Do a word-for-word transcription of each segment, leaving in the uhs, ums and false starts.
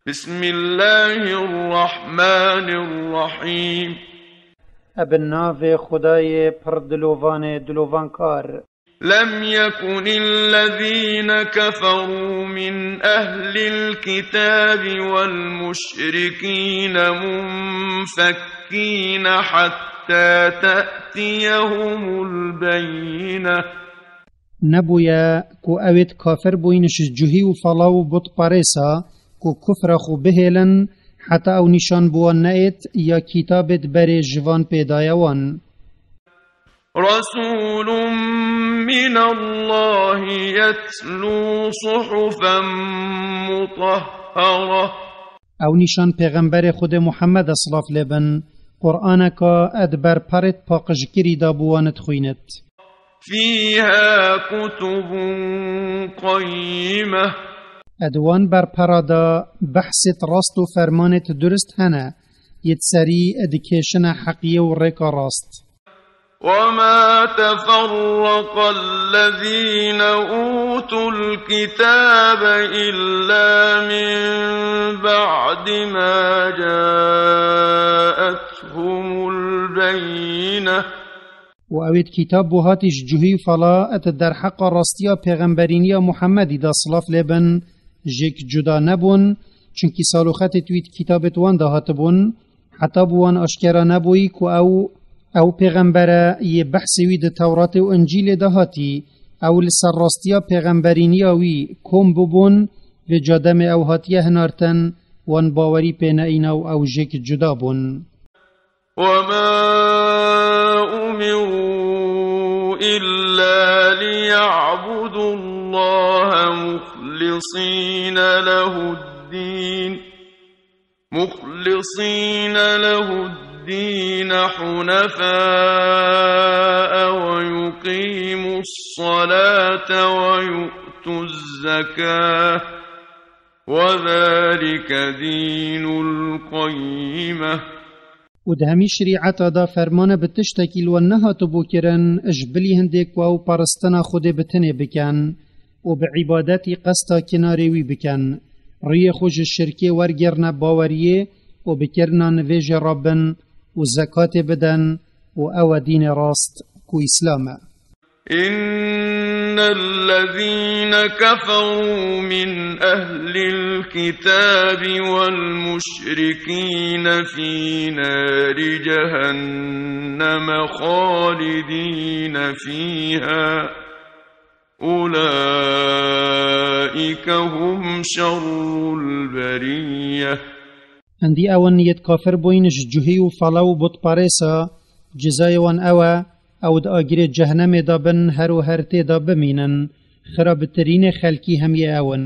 بسم الله الرحمن الرحيم. Ebe navê Xwedayê pir dilovanê dilovankar. لم يكن الذين كفروا من أهل الكتاب والمشركين منفكين حتى تأتيهم البينة. Nebûye ku ew êd kafir bûyîn ji cuhî û fala û butperêsa, ku kufra xwe bihêlin, heta ew nîşan bi wan neêt ya kitabêd berê ji van pêdaye wan. رسول من الله يتلو صحفا مطهرة. Ew nîşan pêxemberê Xwedê Muhammed e, silav lê bin, Qur'aneka ed ber perêd paqijkirî da bi wan dixwînit. فيها كتب قيمة. Ed wan berpera da behsêt rast û fermanêt durist hene, yêt serî dikêşine heqiyê û rêka rast. وما تفرق الذين أوتوا الكتاب إلا من بعد ما جاءتهم البينة. û ew êd kitab bû hatî ji cuhî û fala et derheqa rastiya pêxemberîniya Muhammedî da, silav lê bin, jêk cuda nebûn, çunkî sal û xetêt wî di kitabêt wan de hatibûn, heta bi wan aşkera nebûyî ku ew, ew pêxembere yê behsê wî di Tewratê û Încîlê de hatî, ew li ser rastiya pêxemberîniya wî kom bibûn, vêca demê ew hatiye hinartin, wan bawerî pê neîna û ew jêk cuda bûn. وما أمروا إلا ليعبدوا الله مخلصين له الدين، مخلصين له الدين حنفاء ويقيموا الصلاة ويؤتوا الزكاة، وذلك دين القيمة. û di hemî şerîeta da fermane bi tiştekî li wan nehatibû kirin, ji bilî hindê ku ew paristina Xwedê bi tenê bikin û bi îbadetî qesta kinarê wî bikin, rûyê xwe ji şirkê wergêrine baweriyê û bi kirina nivêjê re bin û zekatê bidin û ew e dînê rast ku Îslam e. إن الذين كفروا من أهل الكتاب والمشركين في نار جهنم خالدين فيها أولئك هم شر البرية. Hindî ew in yêt kafir bûyîn ji cuhî û fala û butperêsa, cezayê wan ew e, ew di agirê cehnemê de bin, her û her tê de bimînin. Xirabitirînê xelkî hemiyê ew in.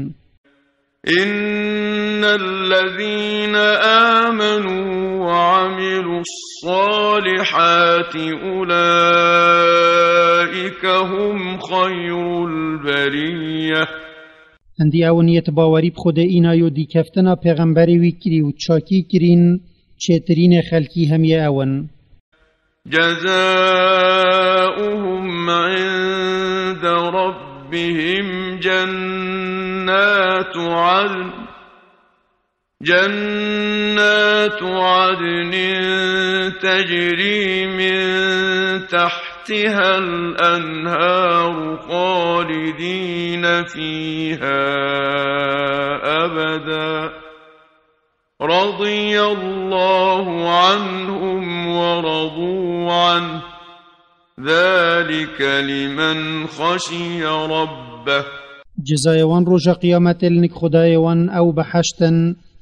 إن الذين آمنوا وعملوا الصالحات أولئك هم خير البرية. Hindî ew in yêt bawerî bi Xwedê îna yo dîkeftina pêxemberê wî kirî û çakî kirîn, çêtirînê xelkî hemiyê ew in. جزاؤهم عند ربهم جنات عدن، جنات عدن تجري من تحتها الأنهار خالدين فيها أبدا. رضي الله عنهم ورضوا عنه، ذلك لمن خشي ربه. Cezayê wan roja qiyametê li nik Xwedayê wan ew behişt in,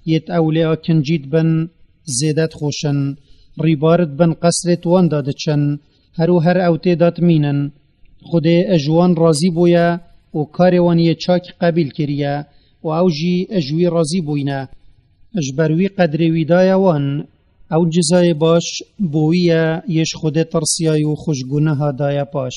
yêt ew lê akincî dibin, zêde dixweşin, rîbar dibin qesrêt wan de diçin, her û her ew tê de dimînin. Xwedê ji wan razî bûye û karê wan yê çak qebîl kiriye û ew jî ji wî razî bûyne. Ji ber wî qedrê wî daye wan. Ew cezayê baş bo wî ye yê ji Xwedê tirsiyay û xwe ji guneha daye paş.